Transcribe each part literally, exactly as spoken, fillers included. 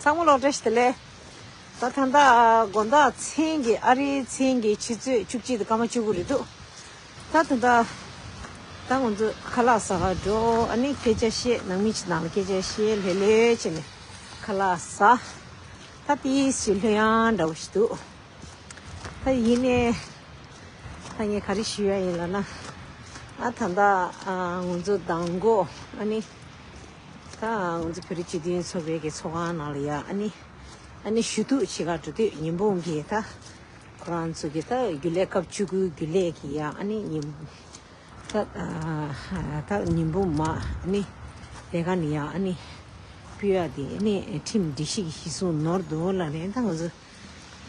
ཚང་མ་ལོག་བཀྲ་ཤིས་བདེ་ལེགས། ད་ད་ལྟ་དགོང་དག་མཚན་གྱི་ཨ་རིའི་མཚན་གྱི་ཆུ་ཚོད་བཅུ་གཅིག་དང་སྐར་མ་བཅུ་དགུ་རེད་འདུག་ད་ད་ལྟ་ད་ང་ཚོ་ཁ་ལག་ཟ་ག་འགྲོ། ཨ་ནི་སྐད་ཆ་བཤད། ནང་མི་ཅིག་ནང་ལ་སྐད་ཆ་བཤད། ལྷོད་ལྷོད་བྱས་ནས་ཁ་ལག་ཟ། ད་ཏིས་ཞིག་ལྷོད་ཡངས་འདྲ་བོ་ཞིག་འདུག་ད་ཡིན་ནའི་ད་ངས་ག་རེ་ཞུ་ཡ་ཡིན་ལབ་ན། ཨ་ད་ལྟ་ཨ་ང་ཚོ་མདང་དགོང་ཨ་ནི་ད་ང་ཚོ་བོད་རིགས་སྤྱི་མཐུན་ཚོགས་པའི་གི་ཚོགས་ཁང་ནང་ལ་ཡ་ཨ་ནི་ཨ་ནི་ཞུ་གཏུག་བྱེད་ག་འགྲོ་དུས་ཉི་འབུམ་གི་ད་ཁོ་རང་ཚོ་གི་ད་རྒྱུན་ལས་སྐབས་བཅུ་དགུའི་རྒྱུན་ལས་ཀྱི་ཡ་ཨ་ནི་ཉི་ད་ད་ཉི་འབུམ་མ་ཨ་ནི་ལས་ཀ་ནི་ཡ་ཨ་ནི་སྤུས་ཡ་དེ་ཨ་ནི་ཁྲིམས་སྒྲིག་གཞི་གི་གཞི་བཟུང་ནོར་འདུག་ལབ་ནས། ད་ང་ཚོ་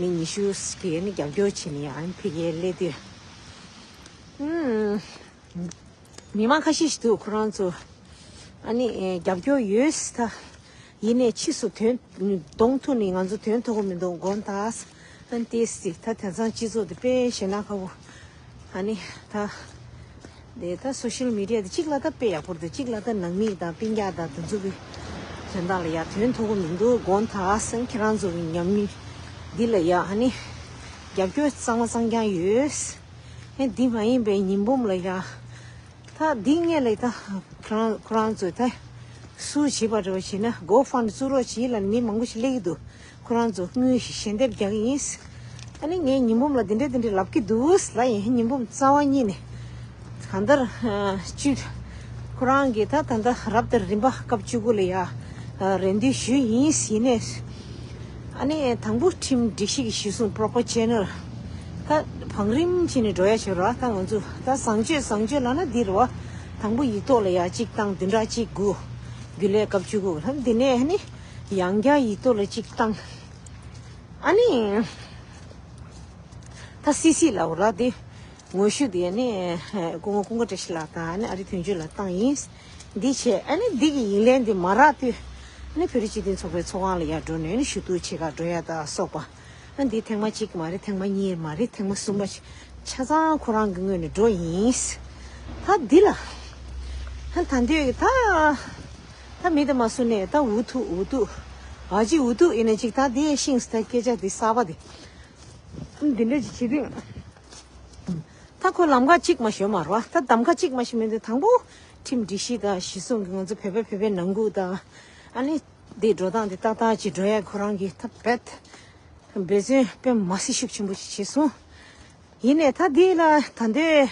མི་ཉི་ཤུ་གིས་ཨ་ནི་རྒྱབ་སྐྱོར་བྱས་ནས་ཡ་ཨ་ནི་ཕ་གིར་སླེབས་དུས། ཨུམ། མི་མང་ཁ་ཤས་ཤིག་འདུག་ཁོ་རང་ཚོ་ཨ་ནི་ཨེ་རྒྱབ་སྐྱོར་ཡོད་ད། ཡིན་ནའི་ཕྱིས་སུ་དོན་གདོང་ཐུག་ནས་ང་ཚོ་དོན་ཐོག་གི་མི་འདུག་དགོངས་དག་ཨ་ནི་ཏེ་སི་ད་དེང་སང་སྤྱི་ཚོགས་དེ་དཔེ་ཞེ་ན་ཁ་བོ། ཨ་ནི་ད་དེ་ད་སོ་ཤལ་མི་ཌི་ཡ་དེ་གཅིག་ལ་ད་དཔེ་ཡག་པོ་རེད། གཅིག་ལ་ད་ནང་མི་དང་སྤུན་ཀྱག་དང་དེ་ཚོ་གི་དོན་དག་ལ་ཡ་དོན་ཐོག་གི་མི་འདུག་དགོངས་དག་ཨ་ནི་ཁྱེད་རང་ཚོ་གི་ཉམས་མྱོང་འདི་ལ་ཡ་ཨ་ནི་རྒྱབ་སྐྱོར་གཙང་མ་གཙང་རྐྱང་ཡོད། ཨེ་འདི་མ་ཡིན་པའི་ཉི་འབུམ་ལ་ཡ། ད་འདི་སྔོན་ལ་ད་ཁོ་རང་ཁོ་རང་ཚོས་ད་སུ་བྱེད་པ་འདྲ་བོ་བྱས་ན་གོ་ཕན་བཙུགས་རོགས་བྱེད་ལབ་ནས་མི་མང་པོ་ཞིག་སླེབས་ཀྱི་འདུག་ཁོ་རང་ཚོ་དངུལ་ཞིག་ཞལ་འདེབས་རྒྱག་གི་ཡིན། ཨ་ནི་ངས་ཉི་འབུམ་ལ་འདི་འདྲས་འདི་འདྲས་ལབ་ཀྱི་འདུག་ལབ་ཡིན། ཉི་འབུམ་རྩ་བ་ཉིད་ནས་གང་ལྟར་ཅིག་ཁོ་རང་གིས་ད་ད་ལྟ་རབ་དང་རིམ་པ་སྐབས་བཅུ་དགུ་ལ་ཡ་རེ་འདུན་ཞུས་ཡིན། ཡིན་ནས། ཨ་ནི་དང་པོ་ཁྲིམས་སྒྲིག་གཞི་གི་གཞི་བཟུང་པོ་རོ་པར་ཅེ་ནལ་ད་བང་རིམ་བྱས་ནས་འགྲོ་ཡ་བྱེད་རོགས། ད་ང་ཚོ་ད་བཟང་སྤྱོད་བཟང་སྤྱོད་ལབ་ན་འདི་རེད་བ། དང་པོ་ཡིག་ཐོག་ལ་ཡ་གཅིག་བཏང་། བདུན་ཕྲག་གཅིག་སྒུག་རྒྱུན་ལས་སྐབས་བཅུ་དགུ་ལ། འདི་ནས་ཨ་ནི་ཡང་བསྐྱར་ཡིག་ཐོག་ལ་གཅིག་བཏང་། ཨ་ནི་ད་སི་སི་ལབ་ར་དེ། ངོ་ཤུ་དེ་ནི་སྐུ་ངོ་ཀུན་དགའ་བཀྲ་ཤིས་ལགས་དང་ནི་ཨ་རི་དོན་གཅོད་ལགས་བཏང་ཡིན། འདི་བྱས་ཨ་ནི་འདི་གི་ཡིག་ལན་འདི་མ་རག་དུས་ཨ་ནི་བོད་རིགས་སྤྱི་མཐུན་ཚོགས་པའི་ཚོགས་ཁང་ལ་ཡར་འགྲོ་ནས་ནི་ཞུ་གཏུག་བྱེད་གར་འགྲོ་ཡ་ད་སོགས་པ། ཨ་འདི་ཐེངས་མ་གཅིག་མ་རེད། ཐེངས་མ་གཉིས་མ་རེད། ཐེངས་མ་གསུམ་པ་ཞིག་ཆ་ཚང་ཁོ་རང་གི་ངོས་ནས་འགྲོ་ཡིན། ད་འདི་ལ་ཨ་ད་འདོད་ད་ད་མི་དེ་མ་སུ་ནས་ད་འུ་ཐུག་འུ་ཐུག་ཨ་ཅི་འུ་ཐུག་ཡིན་ན་ཅིག་ད་འདི་ཤིང་ས་ད་སྐད་ཆ་འདི་གསར་པ་འདི་འདི་འདྲ་ཅིག་བྱེད་དུས། ད་ཁོ་ལམ་ཁ་གཅིག་མ་ཞོན་མ་རོ། ད་གདམ་ཁ་གཅིག་མ་ཞིག་མེད་དུས་དང་པོ་ཁྲིམས་སྒྲིག་གཞི་དང་གཞི་བཟུང་གི་ང་ཚོ་བོད་པ་བོད་པའི་ནང་ཁུལ་དང་ཨ་ནི་འདི་འགྲོ་སྟངས་འདི་ཏག་ཏག་ཅིག་འགྲོ་ཡ་ཁོ་རང་གི་ད་འབད་འབད་བརྩོན་དཔེ་མ་སྲིད་ཤུགས་ཆེན་པོ་ཞིག་བྱས་སོང་། ཡིན་ནའི་ད་འདི་ལ་ད་འདོད་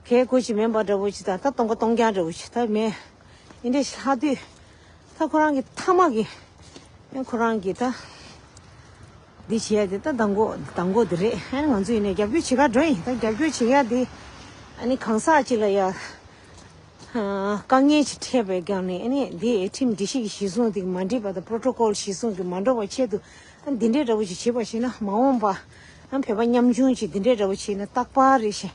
གལ་དགོས་ཅིག་མིན་པ་འདྲ་བོ་ཅིག་དང་ད་གཏོང་ག་གཏོང་རྐྱང་འདྲ་བོ་ཅིག་ད་མེད། ཡིན་འདྲ་ཞིག་ལྷག་དུས་ད་ཁོ་རང་གི་ཐ་མ་གི་ཁོ་རང་གི་ད། འདི་བྱས་ཏེ་ད་མདང་དགོང་མདང་དགོང་འདི་རེད། ཨ་ནི་ང་ཚོ་ཡིན་ནའི་རྒྱབ་སྐྱོར་བྱེད་ག་འགྲོ་ཡིན། ད་རྒྱབ་སྐྱོར་བྱེད་ཡ་འདི་ཨ་ནི་གང་ཟག་ཅིག་ལ་ཡ་དཀའ་ངལ་ཅིག་འཕྲད་པའི་སྒང་ནས་ཨ་ནི་འདི་ཁྲིམས་སྒྲིག་གཞི་གི་གཞི་བཟུང་འདི་མ་འགྲིག་པ་དང་པོ་རོ་ཊོ་ཀོལ་གཞི་བཟུང་གི་མ་འགྲོ་བ་ཆེད་དུ་ཨ་འདི་འདྲའི་འདྲ་བོ་ཅིག་བྱེད་པ་ཞིག་ན་མ་འོངས་པ་ཨ་བོད་པ་ཉམ་ཆུང་ཅིག་འདི་འདྲའི་འདྲ་བོ་བྱེད་ན་རྟག་པར་རེད་ཤག་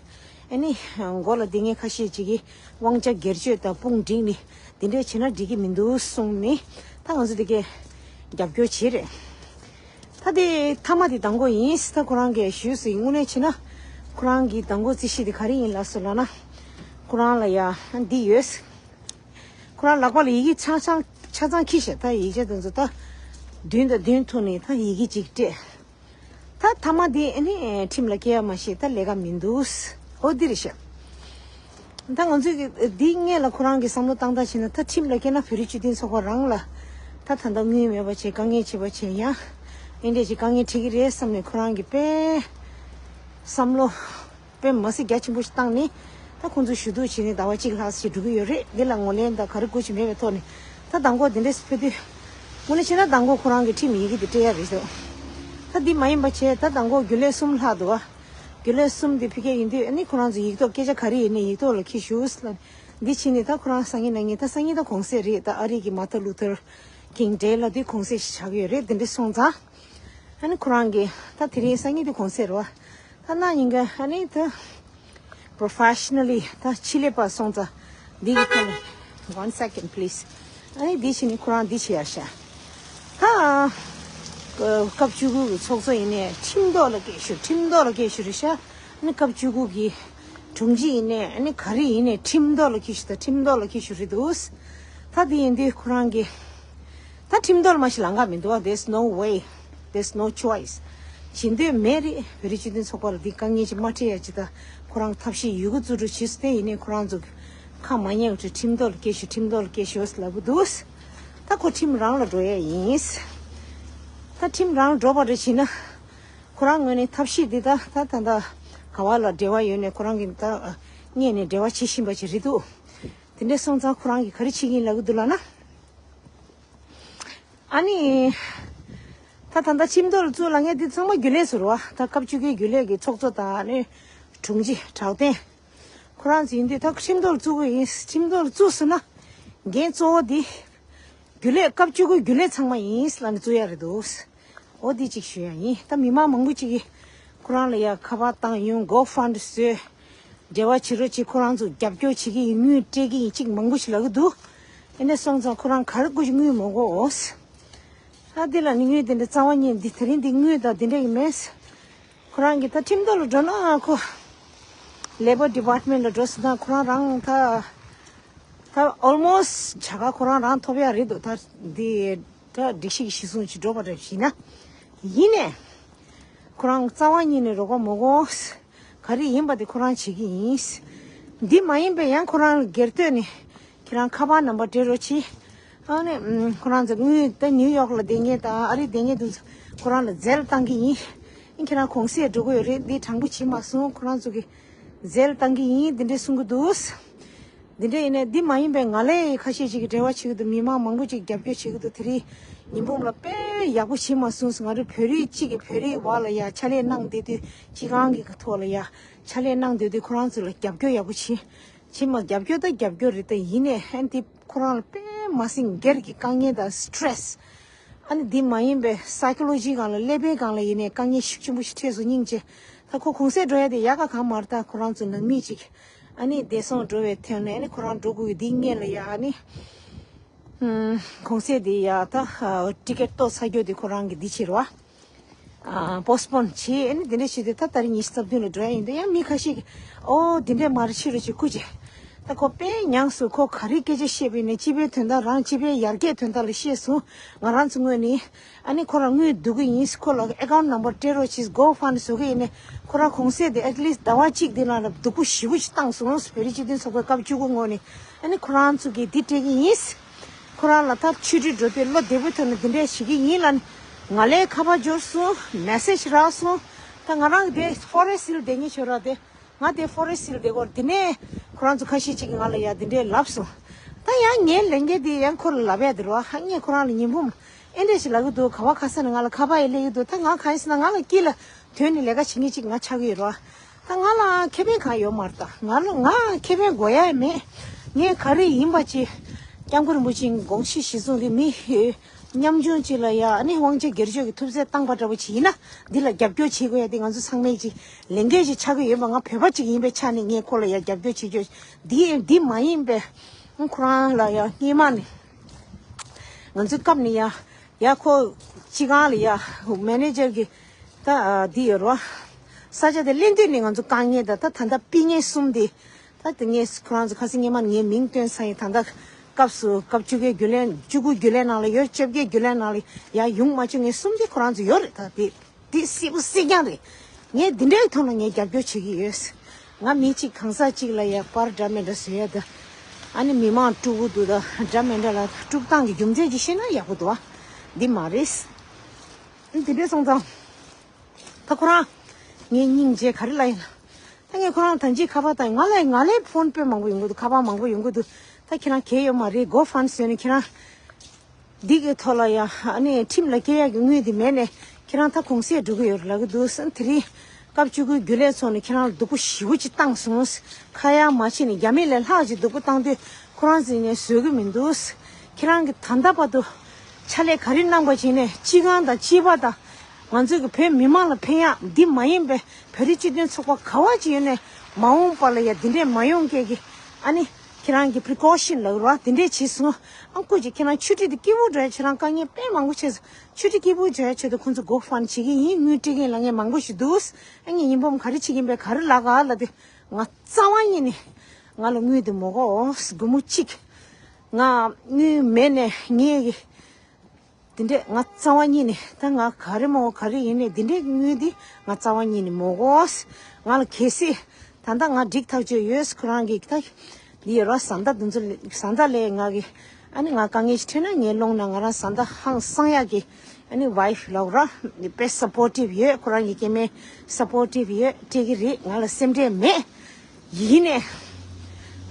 ཨ་ནི་མགོ་ལ་འདི་ངས་ཁ་ཤས་ཅིག་གིས་དབང་ཆ་སྒེར་གཅོད་དང་དཔུང་བསྒྲིགས་ནས་འདི་འདྲའི་བྱེད་ན་འགྲིག་གི་མི་འདུག་གསུངས་ནས་ད་ང་ཚོ་འདི་གའི་རྒྱབ་སྐྱོར་བྱེད་རེད། ད་དེ་ཐ་མ་དེ་མདང་དགོང་ཡིན། ད་ཁོ་རང་གིས་ཞུས་སོང་། དངོས་གནས་བྱས་ན་ཁོ་རང་གི་མདང་དགོང་རྩིས་གཞི་དེ་ག་རེ་ཡིན་ལབ་སོང་ལབ་ན། ཁོ་རང་ལ་ཡ་འདི་ཡོད། ཁོ་རང་ལག་པ་ལ་ཡི་གེ་ཆ་ཚང་ཆ་ཚང་འཁྱེར་ཤག་ད་ཡིག་ཆ་དེ་ཚོ་ད་བདུན་དང་བདུན་ཐོག་ནས་ད་ཡི་གེ་གཅིག་སྤྲད། ད་ཐ་མ་དེ་ཨ་ནི་ཁྲིམས་ལ་སྐྱེལ་ཡ་མ་ཤེས་ད་ལས་ཀ་མི་འདུག་འོ་འདི་རེད་ཤག་ད་ང་ཚོས་ཀྱི་འདི་སྔོན་ལ་ཁོ་རང་གི་བསམ་བློ་བཏང་སྟངས་བྱས་ན་ད་ཁྲིམས་ལ་སྐྱེལ་ན་བོད་རིགས་སྤྱི་མཐུན་ཚོགས་པ་རང་ལ་ད་ད་ལྟ་དངུལ་མེད་པ་བྱས་དཀའ་ངལ་ཆེ་བ་བྱས་ཡང་ཨེ་འདྲས་ཀྱི་དཀའ་ངལ་འཕྲད་ཀྱི་རེད་བསམ་ནས་ཁོ་རང་གི་དཔེ་བསམ་བློ་དཔེ་མ་སྲིད་རྒྱ་ཆེན་པོ་ཞིག་བཏང་ནས་ད་ཁོང་ཚོ་ཞུ་གཏུག་བྱས་ནས་ཟླ་བ་གཅིག་ལྷག་ཙམ་ཞིག་འགྲོ་གི་ཡོད་རེད། འདི་ལ་ངོས་ལེན་དང་ག་རེ་དགོས་ཀྱི་མེད་པའི་ཐོག་ནས་ད་མདང་དགོང་འདི་འདྲས་སུ་ཕེབས་དུས་དངོས་གནས་བྱས་ན་མདང་དགོང་ཁོ་རང་གི་ཁྲིམས་ཡི་གེ་འདི་སྤྲད་ཡ་རེད་འདུག་ད་འདི་མ་ཡིན་པ་བྱས་ད་མདང་དགོང་རྒྱུན་ལས་གསུམ་ལྷག་འདུག་བ། རྒྱུན་ལས་གསུམ་དེ་ཕ་གིར་ཡིན་དུས་ཨ་ནི་ཁོ་རང་ཚོ་ཡིག་ཐོག་སྐད་ཆ་ག་རེ་ཡིན་ནའི་ཡིག་ཐོག་ལ་འཁྱེར་ཞུ་ཟེར་ལབ། འདི་ཕྱིན་ནས་ད་ཁོ་རང་སང་ཉིན་གནངས་ཉིན་ད་སང་ཉིན་ད་གུང་སེང་རེད། ད་ཨ་རི་གི་མར་ཏིན་ལུ་ཐར་ཀིང་ཌེ་ལ་དེ་གུང་སེང་ཞིག་ཆགས་ཀྱི་ཡོད་རེད། དེ་འདྲ་སོང་ཙང་ཨ་ནི་ཁོ་རང་གིས་ད་དེ་རིང་སང་ཉིན་དེ་གུང་སེང་རེད་བ། ད་གནངས་ཉིན་ག་ཨ་ནི་ད་པོ་རོ་ཕེ་ཤི་ན་ལི་ད་ཕྱི་ལས་པ་སོང་ཙང་འདི་གི་ཐོག་ནས། One second, please. ཨ་ནི་འདི་ཕྱིན་ནས་ཁོ་རང་འདི་བྱེད་ཡ་ཤག་ད་སྐབས་བཅུ་དགུ་གི་ཚོགས་གཙོ་ཡིན་ནའི་ཁྲིམས་ཐོག་ལ་སྐད་ཞུ། ཁྲིམས་ཐོག་ལ་སྐད་ཞུ་རེད་ཤག་ཨ་ནི་སྐབས་བཅུ་དགུ་གི་དྲུང་ཆེ་ཡིན་ནའི་ཨ་ནི་ག་རེ་ཡིན་ནའི་ཁྲིམས་ཐོག་ལ་སྐད་ཞུ་དང་ཁྲིམས་ཐོག་ལ་སྐད་ཞུ་རེད་འདུག་ད་འདི་ཡིན་དུས་ཁོ་རང་གིས་ད་ ཁྲིམས་ཐོག་ལ་མ་ཞིག་ལང་ག་མི་འདུག་བ། There's no way, there's no choice. བྱེད་འདོད་མེད་རེད། བོད་རིགས་སྤྱི་མཐུན་ཚོགས་པ་ལ་འདི་དཀའ་ངལ་ཅིག་མ་འཕྲད་ཡ་ཅིག་ད་ཁོ་རང་ཐབས་ཤེས་ཡོད་རྒུ་བཙུགས་འགྲོ་བྱེད་སུ་བལྟས། ཡིན་ནའི་ཁོ་རང་ཚོ་ཁ་མ་ཉན་བྱས་ཁྲིམས་ཐོག་ལ་སྐྱེལ་ཤོག་ཁྲིམས་ཐོག་ལ་སྐྱེལ་ཤོག་ཟེར་ལབ་གི་འདུག་ད་ཁོ་ཁྲིམས་རང་ལ་འགྲོ་ཡ་ཡིན། ད་ཁྲིམས་རང་ལ་འགྲོ་བ་རེད་བྱས་ན། ཁོ་རང་ངོས་ནས་ཐབས་ཤེས་འདི་ད་ད་ད་ད་ག་བ་ལ་འབྲེལ་བ་ཡོད་ནས་ཁོ་རང་གིས་ད་སྔོན་ནས་འབྲེལ་བ་བྱེད་བཞིན་པ་ཅིག་རེད་འདུག་དེ་འདྲ་སོང་ཙང་ཁོ་རང་གིས་ག་རེ་བྱེད་ཀྱི་ཡིན་ལབ་གི་འདུག་ལབ་ན། ཨ་ནི། ད་ད་ལྟ་ཁྲིམས་ཐོག་ལ་བཙུགས་ལབ་མཁན་འདི་ཚང་མ་རྒྱུན་ལས་ཚོ་རེད་བ། ད་སྐབས་བཅུ་གི་རྒྱུན་ལས་ཀྱི་ཚོགས་གཙོ་དང་ཨ་ནི། དྲུང་ཆེ་གྲགས་ལྡན། ཁོ་རང་ཚོ་ཡིན་དུས་ད་ཁྲིམས་ཐོག་ལ་བཙུགས་དགོས་ཡིན། ཁྲིམས་ཐོག་ལ་བཙུགས་སོང་ན། འགན་གཙོ་བོ་འདི། རྒྱུན་ལས་སྐབས་བཅུ་དགུའི་རྒྱུན་ལས་ཚང་མ་ཡིན་ལབ་ནས་བཙུགས་ཡ་རེད་འདུག་འོ་འདི་གཅིག་ཞུ་ཡ་ཡིན། ད་མི་མང་མང་པོ་གཅིག་གིས་ཁོ་རང་ལ་ཡ་ཁ་པར་བཏང་ཡོང་། GoFund བཟོས། འབྲེལ་བ་བྱེད་རོགས་བྱེད། ཁོ་རང་ཚོ་རྒྱབ་སྐྱོར་བྱེད་ཀྱི་ཡིན། དངུལ་སྤྲད་ཀྱི་ཡིན་གཅིག་མང་པོ་ཞིག་ལབ་ཀྱི་འདུག་ཨེ་འདྲ་སོང་ཙང་ཁོ་རང་ག་རེ་དགོས་ཀྱི་དངུལ་མ་དགོས། ཨ་འདི་ལ་ནི་དངུལ་དེ་འདྲ་རྩ་བ་ཉིད་འདི་དེ་རིང་འདི་དངུལ་དང་དེ་འདྲ་ཡིན་མེད། ཁོ་རང་གིས་ད་ཁྲིམས་ཐོག་ལ་འགྲོ་ན་ཁོ། Labour Department ལ་འགྲོ་སོང་ན་ཁོ་རང་རང་ད། ད་almost བྱ་དགའ་ཁོ་རང་རང་ཐོབ་ཡ་རེད་འདུག་ད་འདི་ད་སྒྲིག་གཞི་གི་གཞི་བཟུང་ཅིག་འགྲོ་བ་འདྲ་ཞིག་ན། ཡིན་ནས། ཁོ་རང་རྩ་བ་ཉིད་ནས་རོགས་པ་མ་དགོས། ག་རེ་ཡིན་པ་དེ་ཁོ་རང་བྱེད་ཀྱི་ཡིན། འདི་མ་ཡིན་པའི་ཡང་ཁོ་རང་ལ་སྒེར་ཐོག་ནས་ཁྱེད་རང་ཁ་པར་ནམ་བར་སྤྲད་རོགས་གྱིས། ཨ་ནི་ཁོ་རང་ཚོ་དངུལ་ད་ནིའུ་ཡོག་ལ་བསྡད་མཁན་དང་ཨ་རི་བསྡད་མཁན་དེ་ཚོ་ཁོ་རང་ལ་ཟས་བཏང་གི་ཡིན། ཨ་ཁྱེད་རང་གུང་སེང་འགྲོ་གི་ཡོད་རེད། འདི་དྲང་པོ་བྱེད་མ་སོང་། ཁོ་རང་ཚོ་གི་ཟས་བཏང་གི་ཡིན་འདི་འདྲས་གསུང་གི་འདུག་འདི་འདྲ་ཡིན་ནའི་འདི་མ་ཡིན་པའི་ང་ལས་ཁ་ཤས་ཅིག་གིས་འབྲེལ་བ་བྱེད་ཀྱི་འདུག་མི་མང་མང་པོ་ཅིག་རྒྱབ་སྐྱོར་བྱེད་ཀྱི་འདུག་དེ་རིང་ཉི་འབུམ་ལགས་དཔེ་ཡག་པོ་བྱེད་མ་སོང་ཟེར། ང་རང་བོད་རིགས་གཅིག་གིས་བོད་རིགས་བར་ལ་ཡ་ཕྱག་ལས་གནང་བསྡད་དུས། སྤྱི་ཁང་གི་ཐོག་ལ་ཡ་ཕྱག་ལས་གནང་བསྡད་དུས་ཁོ་རང་ཚོ་ལ་རྒྱབ་སྐྱོར་ཡག་པོ་བྱེད། བྱེད་མ་རྒྱབ་སྐྱོར་ད་རྒྱབ་སྐྱོར་རེད། ད་ཡིན་ནའི་ཧན་དེ་ཁོ་རང་ལ་དཔེ་མ་སྲིད་སྒེར་གྱི་དཀའ་ངལ་དང་སི་ཊེ་རེ་སི། ཨ་ནི་འདི་མ་ཡིན་པའི་སའི་ཀོ་ལོ་ཇི་སྒང་ལ་ཀླད་པའི་སྒང་ལ་ཡིན་ནའི་དཀའ་ངལ་ཤུགས་ཆེན་པོ་ཞིག་འཕྲད་སོང་། སྙིང་རྗེ། ད་ཁོ་གུང་སེང་འགྲོ་ཡ་དེ་ཡག་ག་གང་མ་རེད། ད་ཁོ་རང་ཚོ་ནང་མི་ཅིག་ཨ་ནི་བདེ་སྲུང་འགྲོ་བའི་ཐད་ནས་ཨ་ནི་ཁོ་རང་འགྲོ་དགོས་ཀྱི་འདི་སྔོན་ལ་ཡ་ཨ་ནི། ཧུམ། གུང་སེང་དེ་ཡ་ད་ཊི་ཀེ་ཊི་གཏོང་ཚར་རྒྱུ་དེ་ཁོ་རང་གི་འདི་བྱེད་རོགས། ཨ་པོ་སི་པོན་བྱེད། ཨ་ནི་དེ་འདྲ་བྱེད་དུས་ད་ད་རེས་ཉི་ཤུ་རྩ་བདུན་ལ་འགྲོ་ཡ་ཡིན་དུས་ཡང་མི་ཁ་ཤས་ཀྱིས་ཨོ་དེ་འདྲས་མ་རེད། ཕྱི་རུ་ཅིག་སྐུ་མཁྱེན། ད་ཁོ་དཔེ་ཉམས་སུ་ཁོ་ག་རེ་སྐད་ཆ་བཤད་པ་ཡིན་ནའི་སྤྱི་པའི་དོན་དག་རང་སྤྱི་པའི་ཡར་རྒྱས་དོན་དག་ལ་བཤད་སོང་། ང་རང་ཚོ་ངོས་ནས་ཨ་ནི་ཁོ་རང་དངུལ་བསྡུ་གི་ཡིན། ཁོ་ལ་ཨེ་ཀའུན་ཊི་ནམ་བར་སྤྲད་རོགས་གྱིས། གོ་ཕན་བཟོ་གི་ཡིན་ནའི་ཁོ་རང་གུང་སེང་དེ་ཨེཊ་ལིསྚ་ཟླ་བ་གཅིག་དེ་ནང་ལ་སྡུག་པོ་ཞེ་པོ་ཞིག་བཏང་སོང་། བོད་རིགས་སྤྱི་མཐུན་ཚོགས་པའི་སྐབས་བཅུ་དགུ་ངོས་ནས་ཨ་ནི་ཁོ་རང་ཚོ་གིས་འདི་སྤྲད་ཀྱི་ཡིན། ཁོ་རང་ལ་ད་ཆོས་ཁྲིད་འགྲོ་དུས་བློ་བདེ་པོའི་ཐོག་ནས་འདི་འདྲས་བྱེད་ཀྱི་ཡིན་ལབ་ནས་ང་ལ་ཁ་པར་འབྱོར་སོང་། མེ་སེ་ཇི་རག་སོང་། ད་ང་རང་གི་དེ་ཕོ་རེ་སི་ཊི་ལ་བསྡད་མཁན་ཆོས་ར་དེ། ང་དེ་ཕོ་རེ་སི་ཊི་ལ་བསྡད་ཀྱི་ཡོད་རེད། དེ་ནས་ཁོ་རང་ཚོ་ཁ་ཤས་ཅིག་གིས་ང་ལ་ཡ་དེ་འདྲས་ལབ་སོང་། ད་ཡང་ངའི་ལས་འགན་དེ་ཡང་ཁོ་ལ་ལབ་ཡ་དེ་རེད་བ། ཧ་ངས་ཁོ་རང་ལ་ཉི་འབུམ་ཨེ་འདྲས་ཞིག་ལབ་ཀྱི་འདུག་ག་བ་ག་ས་ནས་ང་ལ་ཁ་པར་ཡང་སླེབས་ཀྱི་འདུག་ད་ང་གང་ཡིན་ཟེར་ན་ང་ལ་དཀྱིལ་ལ་དོན་ནི་ལས་ཀ་བྱེད་མཁན་ཅིག་ང་ཆགས་ཀྱི་ཡོད་རེད་བ། ད་ང་ལ་ཁེ་ཕན་གང་ཡོད་མ་རེད། ད་ང་ལ་ང་ཁེ་ཕན་དགོས་ཡ་མེད། ངས་ག་རེ་ཡིན་པ་ཅིག་སྐྱབས་མགོན་རིན་པོ་ཆེའི་དགོངས་གཞི་གཞི་བཟུང་རེད། མི་ཉམ་ཆུང་ཅིག་ལ་ཡ་ཨ་ནི་དབང་ཆེན་སྒེར་གཅོད་ཀྱི་ཐུབ་ཚད་བཏང་པ་འདྲ་པོ་ཅིག་ཡིན་ན་འདི་ལ་རྒྱབ་སྐྱོར་བྱེད་དགོས་ཡ་དེ་ང་ཚོ་ཚང་མས་ཅིག་ལས་འགན་ཅིག་ཆགས་ཀྱི་ཡོད་པ། ང་བོད་པ་ཅིག་ཡིན་པའི་ཆ་ནས་ངས་ཁོ་ལ་ཡ་རྒྱབ་སྐྱོར་བྱེད་རྒྱུ་འདི་འདི་མ་ཡིན་པའི་ཁོ་རང་ལ་ཡ་སྔོན་མ་ནས་ང་ཚོའི་སྐབས་ནས་ཡ་ཡ་ཁོ་སྤྱི་ཁང་ལ་ཡ་མེ་ནེ་ཇར་གྱི་ད་འདི་ཡོད་རེད་བ། ས་ཆ་དེ་ལེན་དུས་ནས་ང་ཚོ་དཀའ་ངལ་དང་ད་ད་ལྟ་ཕྱི་ཉིན་གསུམ་དེ། ད་དེ་ངས་ཁོ་རང་ཚོ་ཁ་སང་སྔོན་མ་ངས་མིང་བཏོན་ཚར་ཡིན། ད་ལྟ་སྐབས་སུ་སྐབས་བཅུ་གའི་རྒྱུན་ལས་བཅུ་དགུ་རྒྱུན་ལས་ནང་ལ་ཡོད། བཅོ་བརྒྱད་རྒྱུན་ལས་ནང་ལ་ཡ་ཡོང་མ་བཅུག་ངས་གསུམ་དེ་ཁོ་རང་ཚོ་ཡོད་རེད། ད་དེ་དེ་སྲིད་པོ་སྲིད་རྐྱང་རེད། ངས་འདི་འདྲའི་ཐོག་ལ་ངས་རྒྱབ་སྐྱོར་བྱེད་ཀྱི་ཡོད། ང་མི་གཅིག་གང་ཟག་གཅིག་ལ་ཡ་པར་འདྲ་མི་འདྲ་བཟོ་ཡ་ད་ཨ་ནི་མི་མང་དཀྲུག་གི་འདུག་ད་འདྲ་མི་འདྲ་ལ་དཀྲུག་སྟངས་ཀྱི་རྒྱུ་མཚན་ཅིག་ཤེས་ན་ཡག་པོ་འདུག་ཨ། འདི་མ་རེད། འདི་འདྲས་སོང་ཙང་། ད་ཁོ་རང་ངའི་སྙིང་རྗེ་ག་རེ་ལབ་ཡིན་ལ། ད་ངས་ཁོ་རང་ད་ཅི་ཁ་པར་བཏང་ཡིན། ང་ལ་ང་ལའི་ཕོན་དཔེ་མང་པོ་ཡོང་གི་འདུག་ཁ་པར་མང་པོ་ཡོང་གི་འདུག་ད་ཁྱེད་རང་གལ་ཡོད་མ་རེད། གོ་ཕན་བཟོས་ནས་ཁྱེད་རང་འདི་གི་ཐོག་ལ་ཡ་ཨ་ནི་ཁྲིམས་ལ་སྐྱེལ་ཡག་གི་དངུལ་འདི་མེད་ནས་ཁྱེད་རང་ད་གུང་སེང་འགྲོ་གི་ཡོད་རེད་ལབ་གི་འདུག་ཟེར། དེ་རིང་སྐབས་བཅུ་དགུའི་རྒྱུན་ལས་ཚོགས་ནས་ཁྱེད་རང་ལ་སྡུག་པོ་ཞེ་པོ་ཅིག་བཏང་སོང་། ཁ་ཡ་མ་བྱས་ནས་རྒྱ་མི་ལས་ལྷག་ཅིག་སྡུག་པོ་བཏང་དུས་ཁོ་རང་ཚོས་ནས་བཟོད་གི་མི་འདུག་ཁྱེད་རང་གི་ད་ལྟ་བར་དུ་ཕྱག་ལས་ག་རེ་གནང་པ་བྱས་ནས་སྤྱི་ཁང་དང་སྤྱི་པ་དང་། ང་ཚོ་གི་བོད་མི་མང་ལ་ཕན་ཡག་འདི་མ་ཡིན་པའི་བོད་རིགས་སྤྱི་མཐུན་ཚོགས་པ་ག་བ་ཅིག་ཡོད་ནས་མ་འོངས་པ་ལ་ཡ་འདི་འདྲས་མ་ཡོང་མཁན་གྱི་ཨ་ནི་ཁྱེད་རང་གི་precaution ལབ་རོགས་འདི་འདྲས་བྱས་སོང་། ཨ་ཁུ་ཅིག་ཁྱེད་རང་ཆུ་ཊི་འདི་སྐྱིད་པོ་འགྲོ་ཡ་ཁྱེད་རང་དཀའ་ངལ་དཔེ་མང་པོ་བྱས་སོང་། ཆུ་ཊི་སྐྱིད་པོ་འགྲོ་ཡ་ཆེད་དུ་ཁོང་ཚོ་གོ་ཕན་བྱེད་ཀྱི་ཡིན། དངུལ་སྤྲད་མཁན་ལབ་མཁན་མང་པོ་ཞིག་འདུག་ཨ་ངས་ཉིན་འབུམ་ག་རེ་བྱེད་ཀྱི་ཡིན་པས་ག་རེ་ལབ་ག་ལབ་དུས་ང་རྩ་བ་ཉིད་ནས་ང་ལ་དངུལ་འདི་མ་དགོས། སྒོར་མོ་གཅིག་ང་དངུལ་མེད་ནས་ངས་གི་འདི་འདྲས་ང་རྩ་བ་ཉིད་ནས་ད་ང་ག་རེ་མོ་ག་རེ་ཡིན་ནས་འདི་འདྲས་དངུལ་འདི་ང་རྩ་བ་ཉིད་ནས་མོ་གོ། ང་ལ་གལ་སྲིད་ད་ལྟ་ང་འགྲིག་ཐག་ཆོད་ཡོད། ཁོ་རང་གིས་ད་འདི་ཡོད་ར་བཟའ་ཟླ་འདི་ཚོ་བཟའ་ཟླ་ལས་ང་གི་ཨ་ནི་ང་དཀའ་ངལ་ཞིག་འཕྲད་ན་ངའི་ཀློང་ན་ང་རང་བཟའ་ཟླ་ཧང་སང་ཡག་གི་ཨ་ནི་ཝའིཕ་ལབ་ར་དཔེ་སབ་པོར་ཊིབ་ཡོད། ཁོ་རང་གི་སྐྱེ་དམན་སབ་པོར་ཊིབ་ཡོད། སྤྲད་ཀྱི་རེད། ང་ལ་སེམས་ཁྲལ་མེད། ཡིན་ནས་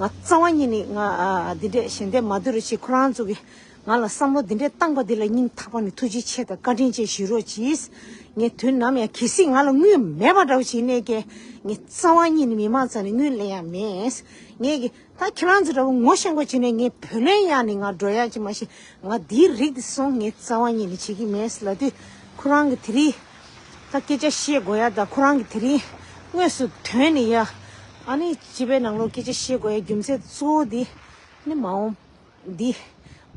ང་རྩ་བ་ཉིད་ནས་ང་ཨ་འདི་འདྲས་ཞལ་འདེབས་མ་བསྡུ་རུ་ཞིག་ཁོ་རང་ཚོ་གི་ང་ལ་བསམ་བློ་འདི་འདྲས་བཏང་པ་འདི་ལ་སྙིང་ཐག་པ་ནས་ཐུགས་རྗེ་ཆེ་དང་བཀའ་དྲིན་ཆེ་ཞུ་རོགས་གྱིས། ངས་དུས་ནམ་ཡང་གལ་སྲིད་ང་ལ་དངུལ་མེད་པ་འདྲ་བོ་ཞིག་ཡིན་ནའི་ཀྱེ་ངས་རྩ་བ་ཉིད་ནས་མི་མང་རྩ་ནས་དངུལ་ལེན་ཡ་མེད། ངས་ཀྱི་ད་ཁྱེད་རང་ཚོ་འདྲ་བོ་ངོ་ཤེས་པ་བྱས་ནས་ངས་བུ་ལོན་གཡར་ནས་ང་འགྲོ་ཡ་ཅིག་མ་གཞི་ང་འདིའི་རིགས་འདི་སོང་ངས་རྩ་བ་ཉིད་ནས་བྱེད་ཀྱི་མེད་ལབ་དུས་ཁོ་རང་གི་དེ་རིང་ད་སྐད་ཆ་བཤད་དགོས་ཡ་ད་ཁོ་རང་གི་དེ་རིང་དངོས་སུ་དོན་ནས་ཡ་ཨ་ནི་སྤྱི་པའི་ནང་ལོགས་སྐད་ཆ་བཤད་དགོས་ཡ་རྒྱུ་མཚན་གཙོ་བོ་འདི་ནི་མ་འོངས་འདི་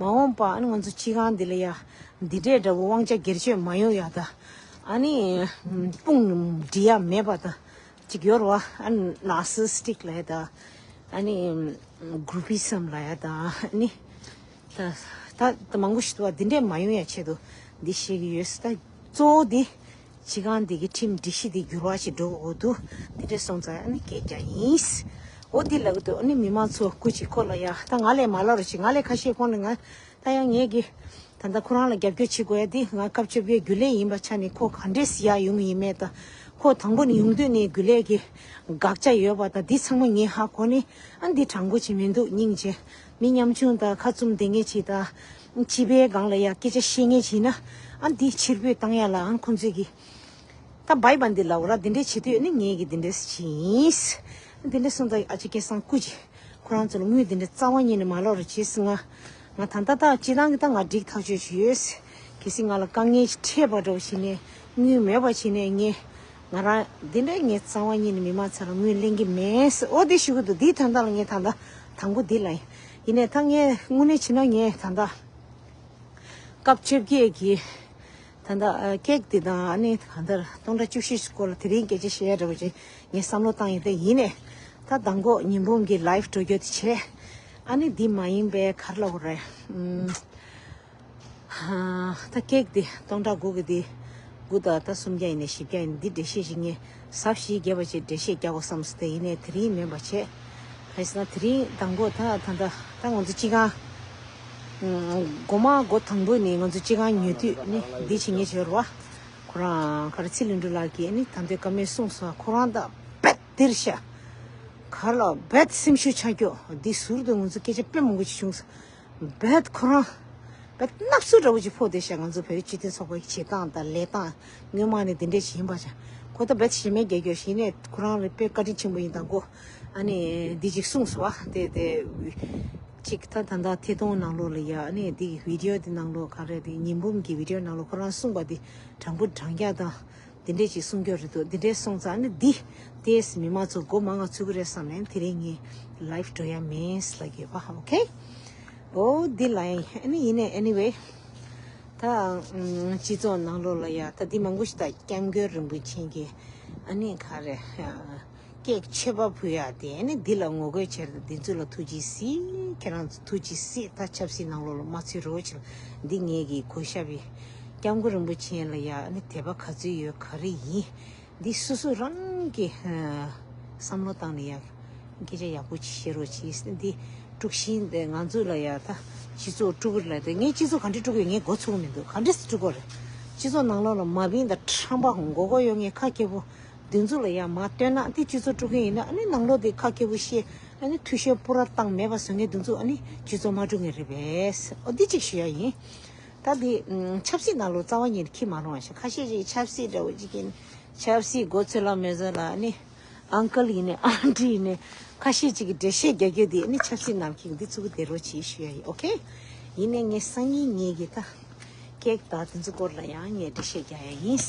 མ་འོངས་པ་ཨ་ནི་ང་ཚོ་སྤྱི་ཁང་འདི་ལ་ཡ་འདི་འདྲའི་འདྲ་བོ་དབང་ཆ་སྒེར་གཅོད་མ་ཡོང་ཡ་ད་ཨ་ནི་དཔུང་འགྲིག་ཡ་མེད་པ་ད། ཅིག་ཡོད་རེད་བ། ཨ་ནི་ནར་སི་སི་ཊིག་ལབ་ཡ་ད། ཨ་ནི་གུ་རུ་པི་ཛམ་ལབ་ཡ་ད། ཨ་ནི་ད་ད་ད་མང་པོ་ཞིག་འདུག་བ། འདི་འདྲས་མ་ཡོང་ཡ་ཆེད་དུ་འདི་བཤད་ཀྱི་ཡོད། ད་གཙོ་བོ་འདི་སྤྱི་ཁང་འདི་གི་ཁྲིམས་སྒྲིག་གཞི་འདི་འགྱུར་བ་ཞིག་འགྲོ་འོ་འདུག་འདི་འདྲས་སོང་ཙང་ཨ་ནི་སྐད་རྒྱག་ཡིན། འོ་འདི་ལབ་གི་འདུག་ཨ་ནི་མི་མང་ཚོ་སྐུ་མཁྱེན། ཁོ་ལ་ཡ་ད་ང་ལས་མ་ལབ་རོགས་བྱེད། ང་ལས་ཁ་ཤས་ཁོང་ལ་ང་ད་ཡང་ངས་ཀྱི་ད་ལྟ་ཁོ་རང་ལ་རྒྱབ་སྐྱོར་བྱེད་དགོས་ཡ་འདི་ང་སྐབས་བཅོ་བརྒྱད་རྒྱུན་ལས་ཡིན་པ་ཆ་ནས་ཁོ་ག་འདྲས་སེ་ཡར་ཡོང་གི་ཡིན་མེད་ད། ཁོ་དང་པོ་ནས་ཡོང་དུས་ནས་རྒྱུན་ལས་ཀྱི་དགག་བྱ་ཡོད་པ་ད་འདི་ཚང་མ་ངས་ཧ་གོ་ནས་ཨ་འདི་དྲང་པོ་ཅིག་མི་འདུག་སྙིང་རྗེ། མི་ཉམ་ཆུང་ད་ཁ་བཙུམ་བསྡད་མཁན་ཅིག་ད་སྤྱི་པའི་སྒང་ལ་ཡ་སྐད་ཆ་བཤད་མཁན་ཅིག་ཡིན་ན་ཨ་འདི་ཕྱིར་འབུད་བཏང་ཡ་ལ་ཨ་ཁོང་ཚོས་ཀྱི་ད་བྷའི་བྷ་འདི་ལབ་ར་འདི་འདྲས་བྱེད་དུས་ནི་ངས་ཀྱི་འདི་འདྲས་བྱེད་ཡིན། འདི་འདྲས་སོང་ཙང་ཨ་ཅེ་སྐལ་བཟང་སྐུ་མཁྱེན། ཁོ་རང་ཚོ་ལ་དངུལ་འདི་འདྲས་རྩ་བ་ཉིད་ནས་མ་ལོག་རོགས་བྱེད་ཟེར། ང་ང་ད་ལྟ་ད་སྤྱི་བཏང་གི་ད་ང་འགྲིག་ཐག་ཆོད་ཅིག་ཡོད། གལ་སྲིད་ང་ལ་དཀའ་ངལ་ཞིག་འཕྲད་པ་འདྲ་བོ་བྱས་ནས་དངུལ་མེད་པ་བྱས་ནས་ངས་ང་རང་འདི་འདྲས་ངས་རྩ་བ་ཉིད་ནས་མི་མང་ཚོ་ལ་དངུལ་ལེན་གྱི་མེད་ཟེར། འོ་འདི་ཞུ་གི་འདུག་འདིའི་དོན་དག་ལ་ངས་ད་ལྟ་དང་པོ་འདི་ལ་ཡིན་ནས་ད་ངས་དངོས་གནས་བྱས་ན་ངས་ད་ལྟ་སྐབས་བཅོ་བརྒྱད་ཀྱི་ད་ལྟ་ཨ་ཀེག་འདི་དང་ཨ་ནི་གང་ལྟར་སྟོང་ཕྲག་བཅུ་བཞི་སྐོར་ལ་དེ་རིང་སྐད་ཆ་བཤད་ཡ་འདྲ་བོ་ཅིག་ངས་བསམ་བློ་བཏང་ཡོད། དེ་ཡིན་ནས་ད་དང་པོ་ཉི་འབུམ་གྱི་ལའིབ་འགྲོ་རྒྱུ་དེ་བྱས། ཨ་ནི་འདི་མ་ཡིན་པའི་ག་རེ་ལབ་དགོས་རེད། ཨུམ། ཧ། ད་ཀེག་འདི་སྟོང་ཕྲག་དགུ་གི་འདི་དགུ་དང་ད་སུམ་བརྒྱ་ཡིན་ནས་བཞི་བརྒྱ་ཡིན་འདི་འགྲེལ་བཤད་ཞིག་ངས་གཟབ་ཞིབ་རྒྱས་པ་ཅིག་འགྲེལ་བཤད་རྒྱག་དགོས་བསམ་སོང་། དེ་ཡིན་ནས་དེ་རིང་མིན་པ་བྱས། ག་རེ་ཟེར་ན་དེ་རིང་དང་པོ་ད་ད་ད་ད་ང་ཚོ་སྤྱི་ཁང་། ཨུམ། འགོ་མ་འགོ་དང་པོ་ནས་ང་ཚོ་སྤྱི་ཁང་ཉོ་དུས་ནི་འདི་བྱེད་ངེས་བྱེད་རོ། ཁོ་རང་ག་རེ་ཚེ་ལྷུན་གྲུབ་ལགས་ཀྱིས་ནི་ད་ལྟའི་བཀའ་མོལ་གསུངས་སོང་། ཁོ་རང་ད་རྦད་དེར་ཤ། ག་རེ་ལ་རྦད་སེམས་ཤུགས་ཆག་རྒྱུ་འདི་ཟུར་དུ་ང་ཚོ་སྐད་ཆ་དཔེ་མང་པོ་ཅིག་བྱུང་སོང་། རྦད་ཁོ་རང་རྦད་སྣབས་ཚུ་འདྲ་བོ་ཅིག་ཕོག་བསྡད་ཤག་ང་ཚོ་བོད་རིགས་སྤྱི་མཐུན་ཚོགས་པའི་བྱེད་སྟངས་དང་ལས་སྟངས་སྔོན་མ་ནས་འདི་འདྲས་ཞིག་ཡིན་པ་ཤག་ཁོ་ད་རྦད་ཞེ་མེད་རྒྱག་རྒྱུ་ཞིག་ནས་ཁོ་རང་ལ་དཔེ་བཀའ་དྲིན་ཆེན་པོ་ཡིན། དང་པོ་ཨ་ནི་འདི་ཅིག་གསུངས་སོང་བ། དེ་དེ་ཅིག་ད་ད་ད་ཐད་གཏོང་ནང་ལོགས་ལ་ཡ་ཨ་ནི་འདི་བི་ཌི་ཡོ་འདི་ནང་ལོགས་ག་རེ་འདི་ཉི་འབུམ་གྱི་བི་ཌི་ཡོ་ནང་ལོགས་ཁོ་རང་གསུངས་པ་འདི་དྲང་པོ་དྲང་རྐྱང་དང་། འདི་འདྲས་ཅིག་གསུང་རྒྱུ་རེད་འདུག་འདི་འདྲས་སོང་ཙང་ནི་འདི་ཏེས་མི་མང་ཚོ་མགོ་མང་ང་ཚུགས་ཀྱི་རེད་བསམ་ནས་དེ་རིང་ངས་ལའིབ་འགྲོ་ཡ་མེད་ལབ་ཀྱི་ཡོད་པ། ཨོ་ཁེ། ཨོ་འདི་ལ་ཡིན་ཨ་ནི་ཡིན་ནས་ཨེ་ནི་ཝེ། ད་ཨམ་སྤྱི་ཚོགས་ནང་ལོགས་ལ་ཡ་ད་འདི་མང་པོ་ཞིག་ད་སྐྱབས་མགོན་རིན་པོ་ཆེ་གི་ཨ་ནི་ག་རེ་ཀེག་མཆོད་པ་ཕུལ་ཡ་དེ་ཨ་ནི་འདི་ལ་ངོ་རྒོལ་བྱས་ཏེ་འདི་ཚོ་ལ་ཐུགས་རྗེ་གཟིགས། ཁྱེད་རང་ཚོ་ཐུགས་རྗེ་གཟིགས། ད་ཆབ་སྲིད་ནང་ལོགས་ལ་མ་ཚུད་རོགས་བྱེད། འདི་ངས་གི་གོ་ཤ་བི་སྐྱབས་མགོན་རིན་པོ་ཆེ་ལ་ཡ་ཨ་ནི་དད་པ་ག་ཚོད་ཡོད་ག་རེ་ཡིན། འདི་སོ་སོ་རང་གི་ཨ་བསམ་བློ་བཏང་ནས་ཡ་སྐད་ཆ་ཡག་པོ་ཅིག་བཤད་རོགས་གྱིས། འདི་དཀྲུག་ཤིང་འདི་ང་ཚོ་ལ་ཡ་ད་སྤྱི་ཚོགས་དཀྲུག་གི་རེད་ལབ་དེ། ངས་སྤྱི་ཚོགས་ག་འདྲ་དཀྲུག་གི་ཡོད་ངས་མགོ་ཚོས་མི་འདུག་ག་འདྲས་སེ་དཀྲུག་གི་རེད། སྤྱི་ཚོགས་ནང་ལོགས་ལ་མ་བིང་དང་ཁྲམ་པ་མགོ་སྐོར་ཡོད་མཁན་ཁ་སྐྱེ་བོ་འདི་ཚོ་ལ་ཡ་མ་སྟོན་ན། འདི་སྤྱི་ཚོགས་དཀྲུག་མཁན་ཡིན་ན་ཨ་ནི་ནང་ལོགས་འདི་ཁ་སྐྱེ་བོ་བཤད་ཨ་ནི་འཐུས་ཤོར་སྤུ་ར་བཏང་མེད་པ་བཟོ་མཁན་འདི་ཚོ་ཨ་ནི་སྤྱི་ཚོགས་མ་དཀྲུག་མཁན་རེད་པས། ཨོ་འདི་གཅིག་ཞུ་ཡ་ཡིན། ད་འདི་ཨམ་ཆབ་སྲིད་ནང་ལོགས་རྩ་བ་ཉིད་ནས་འཁྱེར་མ་རུང་བ་ཞིག་ཁ་ཤས་ཅིག་ཆབ་སྲིད་འདྲ་བོ་ཅིག་གིན་ཆབ་སྲིད་མགོ་ཚོས་ལ་མེད་ཟེར་ལ་ཨ་ནི་ཨང་ཀལ་ཡིན་ནས་ཨང་ཊི་ཡིན་ནས་ཁ་ཤས་ཅིག་གིས་འགྲེལ་བཤད་རྒྱག་རྒྱུ་དེ་ཨ་ནི་ཆབ་སྲིད་ནང་འཁྱེར་འདི་ཚུགས་བསྡད་རོགས་བྱེད་ཞུ་ཡ་ཡིན། ཨོ་ཁེ། ཡིན་ནས་ངས་སང་ཉིན་ངེད་ཀྱི་ད་ཀེག་དང་དེ་ཚོ་སྐོར་ལ་ཡང་ངས་འགྲེལ་བཤད་རྒྱག་ཡ་ཡིན།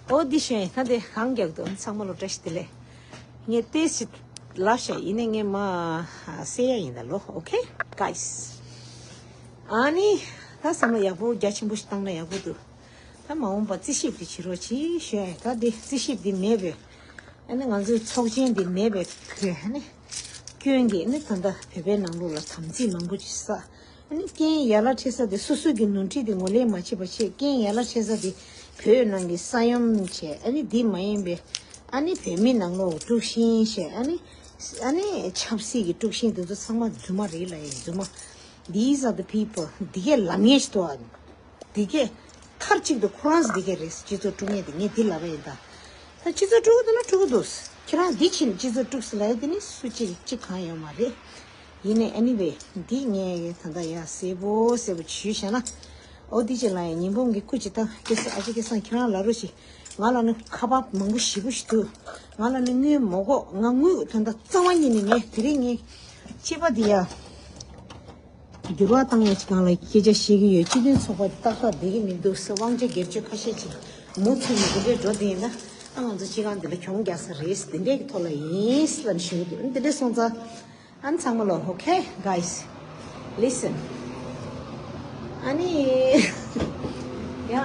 ཨོ་འདི་ཞུ་ཡ་ཡིན། ད་དེ་གང་རྒྱག་འདུག་ཚང་མ་ལ་བཀྲ་ཤིས་བདེ་ལེགས། ངས་ཏོག་ཙམ་ལབ་ཤག་ཡིན་ནའི་ངས་མ་གསན་ཡ་ཡིན་ད་ལོ། ཨོ་ཁེ་གྷའི་སི། ཨ་ནི་ད་བསམ་བློ་ཡག་པོ་རྒྱ་ཆེན་པོ་ཞིག་བཏང་ན་ཡག་པོ་འདུག་ད་མ་འོངས་པ་རྩིས་ཞིབ་འདི་བྱེད་རོགས་གྱིས་ཞུ་ཡ་ཡིན། ད་འདི་རྩིས་ཞིབ་འདི་མེད་པས་ཨ་ནི་ང་ཚོའི་ཚོགས་ཆེན་འདི་མེད་པས་ཁོས་ཨ་ནི་སྐྱོན་གྱིས་ཨ་ནི་ད་ལྟ་བོད་པའི་ནང་ལོགས་ལ་དམ་ཚིག་མང་པོ་ཅིག་བསགས། ཨ་ནི་རྐྱེན་ཡ་ལ་འཕྲད་ས་དེ་སོ་སོ་གི་ནོར་འཁྲུལ་དེ་ངོས་ལེན་མ་བྱེད་པ་བྱས། རྐྱེན་ཡ་ལ་འཕྲད་ས་དེ་བོད་ནང་གི་ས་ཡོམ་བྱས། ཨ་ནི་འདི་མ་ཡིན་པའི་ཨ་ནི་བོད་མི་ནང་ལོགས་དཀྲུག་ཤིང་བྱས། ཨ་ནི་ཨ་ནི་ཆབ་སྲིད་ཀྱི་དཀྲུག་ཤིང་དེ་ཚོ་ཚང་མ་རྫུན་མ་རེད་ལ་ཡིན། རྫུན་མ། These are the people. འདི་གས་ལབ་ཉན་ཞིག་འདུག་ཨ། འདི་གས་མཐར་གཅིག་ཏུ་ཁོ་རང་ཚོ་འདི་གས་རེད། སྤྱི་ཚོགས་དཀྲུག་ཉན་དེ་ངས་འདི་ལབ་པ་ཡིན་ད། ད་སྤྱི་ཚོགས་དཀྲུག་གི་འདུག་ན་དཀྲུག་གི་འདུག་ཁྱེད་རང་འདི་ཕྱིན་སྤྱི་ཚོགས་དཀྲུག་ཟེར་ལབ་ཡ་དེ་ནི་སུ་གཅིག་གཅིག་གང་ཡོད་མ་རེད། ཡིན་ནའི་anyway འདི་ངས་ད་ལྟ་ཡ་གསལ་པོ་གསལ་པོ་ཞུས་བཞག་ན། ཨོ་འདི་ཅིག་ལ་ཡ་ཉི་འབུམ་གྱི་སྐུ་ཅིག་ད་སྐལ་བཟང་ཨ་ཅེ་སྐལ་བཟང་ཁྱེད་རང་ལབ་རོགས་ཞིག་ང་ལ་ནི་ཁ་པར་མང་པོ་ཞེ་པོ་ཞིག་འདུག་ང་ལ་ནི་དངུལ་མང་པོ། ང་དངུལ་དོན་དག་རྩ་བ་ཉིད་ནས་ངས་དེ་རིང་ངས་སྐྱེས་པ་འདི་ཡ། འགྱུར་བ་བཏང་ཡས་ཅིག་ནང་ལ་སྐད་ཆ་བཤད་ཀྱི་ཡོད། སྤྱི་མཐུན་ཚོགས་པ་ཏག་ཏག་བསྡད་ཀྱི་མི་འདུག་ཟེར། དབང་ཆ་སྒེར་གཅོད་ཁ་ཤས་ཅིག་མུ་མཐུད་ནས་འདི་འདྲའི་འགྲོ་བསྡད་ཡིན་ན། ཨ་ང་ཚོ་སྤྱི་ཁང་འདི་ལ་གྱོང་རྒྱག་ས་རེད། འདི་འདྲའི་གི་ཐོག་ལ་ཡིན་ལབ་ནས་ཞུ་གི་འདུག་འདི་འདྲ་སོང་ཙང་ཨ་ནི་ཚང་མ་ལ། Okay guys, listen. ཨ་ནི་ཡ།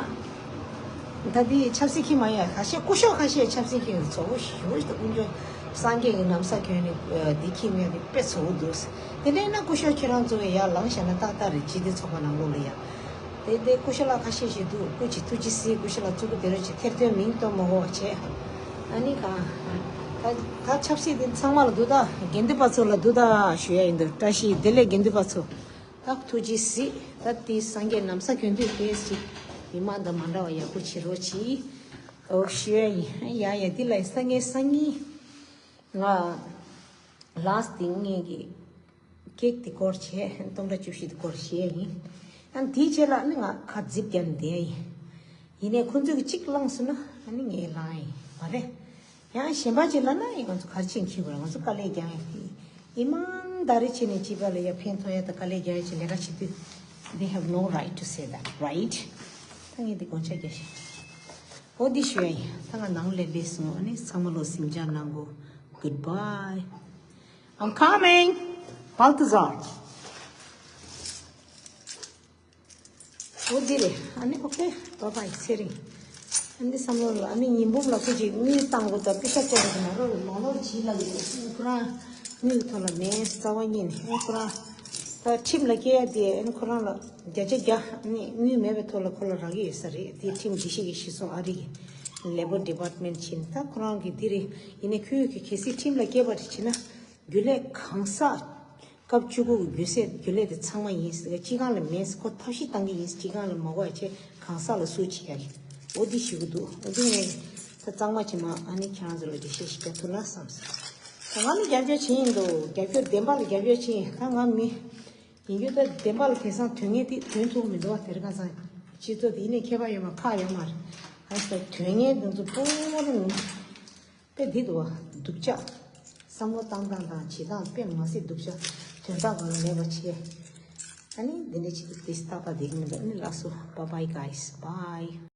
ད་འདི་ཆབ་སྲིད་ཁྱི་མ་ཡ་ཁ་ཤས། སྐུ་ཞབས་ཁ་ཤས་ཆབ་སྲིད་ཁྱི་ཚོ་བོ་ཞུ་ཞུ་དབུ་འཇོག་སངས་རྒྱས་ཀྱི་ན་བཟའ་གྱོན་ནས་འདི་ཁྱི་མེད་དེ་དཔེ་ཚོ་བོ་འདུག་དེ་འདྲ་ཡིན་ན་སྐུ་ཞབས་ཁྱེད་རང་ཚོ་གི་ཡར་ལངས་བཞག་ན་ཏག་ཏག་རེད། སྤྱི་བདེ་ཚོགས་པ་ནང་ལོགས་ལ་ཡ། དེ་དེ་སྐུ་ཞབས་ལགས་ཁ་ཤས་ཤིག་འདུག་སྐུ་མཁྱེན། ཐུགས་རྗེ་གཟིགས། སྐུ་ཞབས་ལགས་གཙོ་སྐུ་དེ་རུ་ཆེ་ཐེར་འདོན་མིང་གཏོང་མ་དགོས་པ་བྱས། ཨ་ནི་གང་། ད་ད་ཆབ་སྲིད་དེ་ཚང་མ་ལ་འདུག་ད་དགེ་འདུན་པ་ཚོ་ལ་འདུག་ད་ཞུ་ཡ་ཡིན་འདུག་བཀྲ་ཤིས་བདེ་ལེགས་དགེ་འདུན་པ་ཚོ། ད་ཐུགས་རྗེ་གཟིགས། ད་དེ་སངས་རྒྱས་ན་བཟའ་གྱོན་དུས་དེ་ཅིག་མི་མང་དང་མ་འདྲ་བ་ཡག་པོ་བྱེད་རོགས་གྱིས། ཨོ་ཞུ་ཡ་ཡིན། ཡ་ཡ་འདི་ལ་སང་ཉིན་སང་ཉིན་ང་ལ་སི་ཊི་ངེད་ཀྱི་ཀེག་དེ་སྐོར་བྱས། སྟོང་ཕྲག་བཅུ་བཞི་དེ་སྐོར་བཤད་ཡིན། ཨ་ནི་དེའི་རྗེས་ལ་ནི་ང་ཁ་ཛིབ་བརྒྱབ་ནས་བསྡད་ཡིན། ཡིན་ནའི་ཁོ་ཚོས་གཅིག་བླངས་སོང་ན་ཨ་ནི་ངས་ལངས་ཡིན་མ་རེད། ཡང་གཞན་པ་ཅིག་ལབ་ན་ཡིན། ང་ཚོ་ག་རེ་བྱེད་མཁན་རེད། ང་ཚོ་དཀའ་ལས་རྒྱག་ཡ་ཡིན། ཨི་མན་ད་རེ་བྱས་ནས་སྤྱི་པ་ལ་ཡ་ཕན་ཐོགས་ཡ་དང་དཀའ་ལས་རྒྱག་ཡ་ཅིག་ལས་ཀ་བྱེད་དུས། They have no right to say that, right? ད་ངས་འདི་དགོངས་འཆར་རྒྱག་ཤིང་། འོ་འདི་ཞུ་ཡ་ཡིན། ད་ང་ནང་ལ་སླེབས་སོང་། ཨ་ནི་ཚང་མ་ལོ་གཟིམ་འཇག་གནང་གོ། Goodbye. I'm coming. Baltazar. འོ་འདི་རེད། ཨ་ནི་okay, bye bye, ཚེ་རིང་། ཨ་ནི་བསམ་བློ་ལ་ཨ་ནི་ཉི་འབུམ་ལ་ཁོ་ཅིག་དངུལ་བཏང་དགོས། ད་པེ་ཤ་བཙོང་དགོས། ན་རོ་རེ་མ་ལོ་བྱིས་ལ་ཡོད་ཁོ་རང་དངུལ་ཐོག་ལ་མེད། རྩ་བ་ཉིད་ནས་ཨ་ཁོ་རང་ད་ཁྲིམས་ལ་སྐྱེལ་ཡ་དེ་ཨ་ནི་ཁོ་རང་ལ་བརྒྱ་ཆ་བརྒྱ་ཨ་ནི་དངུལ་མེད་པའི་ཐོག་ལ་ཁོ་ལ་རག་གི་ཡོད་ས་རེད། དེ་ཁྲིམས་སྒྲིག་གཞི་གི་གཞི་བཟུང་ཨ་རི་གི་ལེ་བོར་ཌི་པཱར་ཊི་མེན་ཊི་ཕྱིན། ད་ཁོ་རང་གི་འདི་རེད། ཡིན་ནའི་ཁོས་གི་གལ་སྲིད་ཁྲིམས་ལ་སྐྱེལ་བ་དེ་བྱས་ན་རྒྱུན་ལས་གང་ཟག་སྐབས་བཅུ་དགུ་གི་རྒྱུན་སྲས་རྒྱུན་ལས་དེ་ཚང་མ་ཡིན་ཟེར། སྤྱི་ཁང་ལ་མེད་ཟེར། ཁོ་ཐབས་ཤེས་བཏང་གི་ཡིན་ཟེར། སྤྱི་ཁང་ལ་མ་དགོས་པ་བྱས་གང་ཟག་ལ་སུ་བྱེད་ཡ་རེད། འོ་འདི་ཞུ་གི་འདུག་འོ་འདི་ངས་ད་གཙང་མ་བྱེད་མ་ཨ་ནི་ཁྱེད་རང་ཚོ་ལ་འགྲེལ་བཤད་ཞིག་རྒྱག་ཐུབ་ན་བསམ་སོང་། ད་ང་ནི་རྒྱབ་སྐྱོར་བྱེད་ཡིན་འདུག་རྒྱབ་སྐྱོར་བདེན་པ་ལ་རྒྱབ་སྐྱོར་བྱེད་ཡིན། ད་ང་མི་ཡིན་རྒྱུ་ད་བདེན་པ་ལ་དེང་སང་དོན་གཉེར་དེ་དོན་ཐུག་མི་འདུག་བ། དེ་རིང་ཁ་སང་སྤྱི་ཚོགས་དེ་ཡིན་ནའི་ཁྱད་པར་ཡོད་མ་ཁག་ཡོད་མ་རེད། ཨ་ད་དོན་གཉེར་དེ་ཚོ་པོ་རུ་དཔེ་འདི་འདུག་བ། སྡུག་ཅག་བསམ་བློ་བཏང་སྟངས་དང་བྱེད་སྟངས་དཔེ་མ་སྲིད་སྡུག་ཅག་དོན་དག་གང་ལ་མེད་པ་བྱས། ཨ་ནི་འདི་འདྲ་བྱེད་དུས་དེ་སྟག་པ་བསྡད་ཀྱི་མི་འདུག་ཨ་ནི་ལགས་སོ། Bye bye guys, bye.